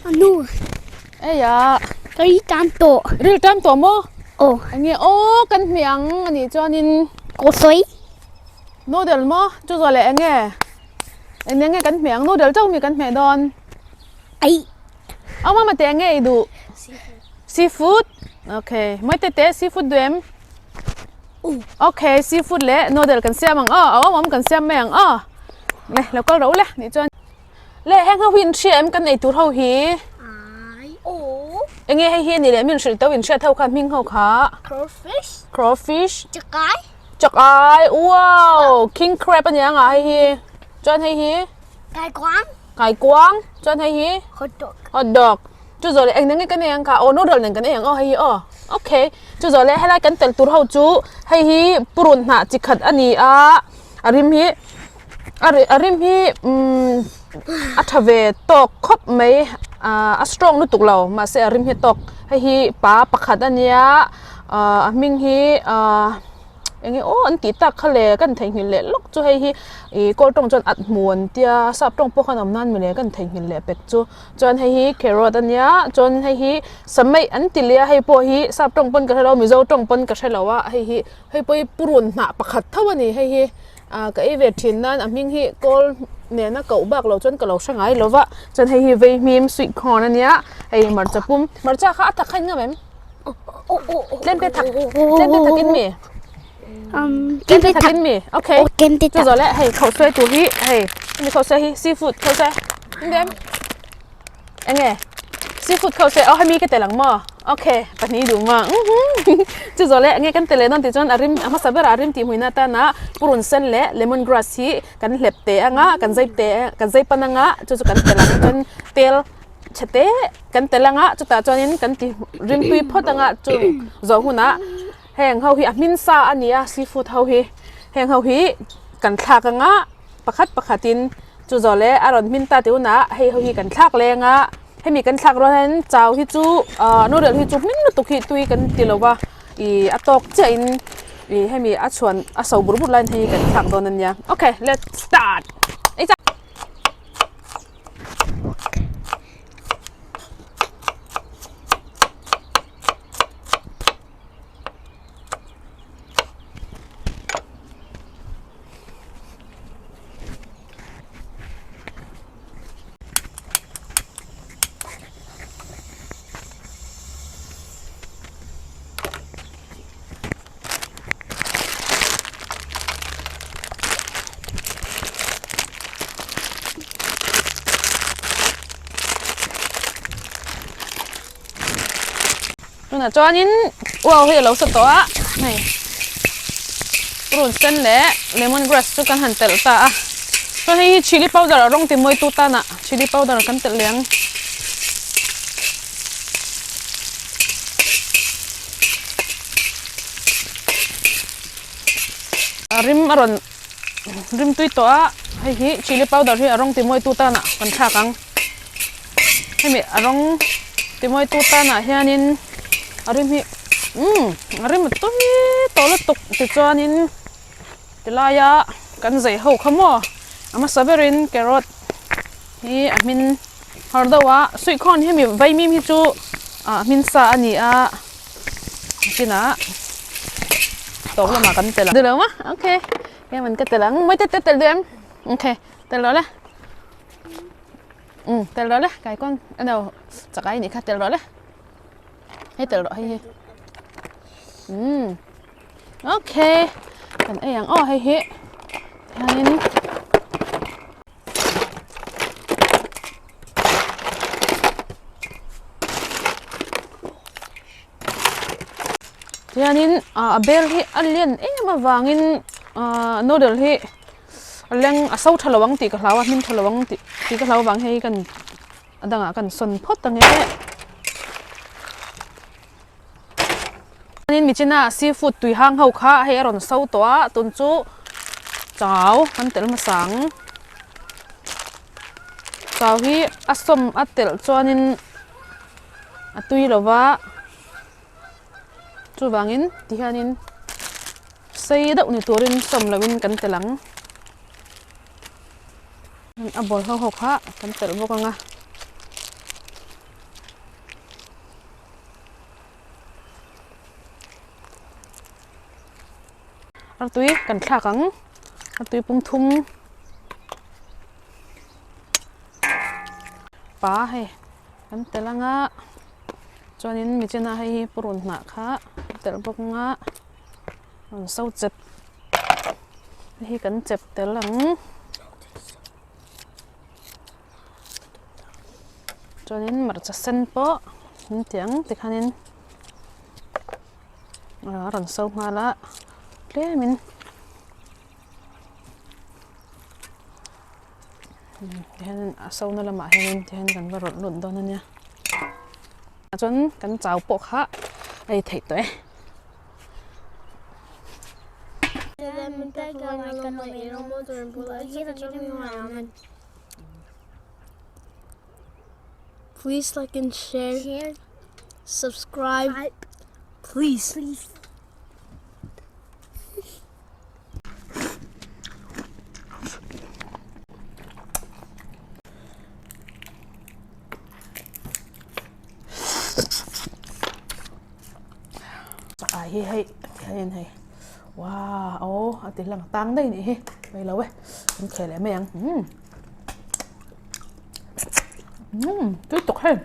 Anu. Eia. Ka ri tan tawh. Ril tan tawh maw? Aw. Enge aw kan hmeh ang anih chuanin. Kaw sawi. Noodle maw? Chu zawh leh enge? Eng enge kan hmeh ang? Noodle chauh mi kan hmeh dawn. Aih. Aw mama te enge i duh? Seafood. Seafood? Okay. Mawi te te seafood duh em? Okay, seafood leh noodle kan siam ang aw, a awm awm kan siam mai ang aw. Le, lo kal rawh u le, nih chuan. Le, heng ho hi in hria em kan ei tur ho hi? Ai, aw. Enge hei hi a nih leh min hrilh teuh in hriat ho kha hming ho kha? Crawfish. Crawfish. Chakai. Chakai, wow, king crab a ni ang a hei hi. Chuan hei hi? Kaikuang. Kaikuang, chuan hei hi? Hot dog. Hot dog. Chu zawh leh eng eng nge kan ei ang kha? Aw noodle nen kan ei ang aw hei hi aw. Okay, chu zawh leh helai kan telh tur ho chu hei hi purun hnah chi khat a ni a, a rim hi a ri a rim hi umm a tha ve tawk khawp mai ah a strong lutuk lo mahse a rim hi a tawk. Hei hi pa pakhat a nia ah a hming hi ah. Enge aw an tih tak kha le kan theihnghilh leh lawk chu hei hi ih kawl tawng chuan at hmu an tia sap tawng pawh khan a awm nan mawle kan theihnghilh leh pek chu chuan hei hi carrot a nia chuan hei hi samei an ti leh a hei pawh hi sap tawng pawn ka hrelo mizo tawng pawn ka hrelo a hei hi hei pawh hi purun hnah pakhat tho a ni hei hi ah ka ei ve thin nan a hming hi kawl nena koh bak lo chuan ka lo hre ngai lo va chuan hei hi vaihmim sweet corn a nia hei hmarcha pum hmarcha kha a thak kha in ngam em. Tlem te thak tlem te thakin mi tlem te thakin mi okay chu zawh leh hei khauh sawi tur hi hei hemi khauh sawi hi seafood khauh sawi engem enge seafood khauh sawi aw hemi ka tel ang maw okay pahnih duh maw chu zawh leh enge kan tel leh dawn tih chuan a rim a hmasa berah a rim tih hmuihna atana purun sen leh lemon grass hi kan hlep teh anga kan zai teh kan zai pan anga chu chu kan tel ang chuan tel Chhe te kan tel anga chutah chuanin kan ti rimtui phawt anga chung zawh hunah heng ho hi a hmin sa a ni a seafood ho hi heng ho hi kan thlak anga pakhat pakhatin chu zawh leh a rawn hmin ta tih hunah hei ho hi kan thlak leng a hemi kan thlak rual hian chau hi chu ah noodle hi chu hmin lutuk hi tui kan ti lo va ih a tawk chiah in ih hemi a chhuan a so bur bur laiin hei hi kan thlak dawn a nia okay let's start. Tunah chuanin uau hi a lo sa tawh a hei purun sen leh lemon grass chu kan han telh ta a chuan hei hi chilli powder a rawng ti mawi tu tan ah chilli powder kan telh leh ang. A rim a rawn rim tui tawh a hei hi chilli powder hi a rawng ti mawi tu tan ah kan thlak ang hemi a rawng ti mawi tu tan ah hianin a rim hi umm a rim a tui tawh lutuk tichuanin tilaia kan zei ho kha maw a hmasa berin carrot hi a hmin har deuh a suihkhawn hemi vaimim hi chu ah hmin sa a ni a chinah tawp lamah kan tel ang duh lo maw okay heng an ka tel ang mawi te te tel duh em okay tel rawh le um tel rawh le kaikuang ano chakai nih kha tel rawh le hei tel rawh hei hi um okay kan ei ang aw hei hi hianin. Hianin ah a bel hi a lian em avangin ah noodle hi a leng a so tha lo ang tih ka hlau a hmin tha lo ang tih tih ka hlau avang hei kan a dangah kan sawn phawt ang e. Chuanin michina seafood tui hang ho kha hei a rawn so tawh a tun chu chau kan telh hmasa ang chau hi a sawm a telh chuanin a tui lo va chuvangin tihianin sei deuh ni turin sawm loin kan telh ang a bawlhhlawh ho kha kan telh bawk ang a. Artui kan thlak ang. Artui pum thum. Pa hei kan tel anga chuanin michina hei hi purun hnah kha a telh bawk anga rawn so chep hei hi kan chep tel ang. Chuanin hmarcha sen pawh an ti ang tikhanin a rawn so nghal a tlemin tihianin a so na lamah hianin tihian kan va rawlh lut dawn a nia chuan kan chau pawh kha a ei theih tawh e. Please like and share, share subscribe, please. Please. Chakai hi hei tihian hei wow aw a ti lang tang daih nih hi mai lo e an khel leh mai ang umm umm tui tuk hei.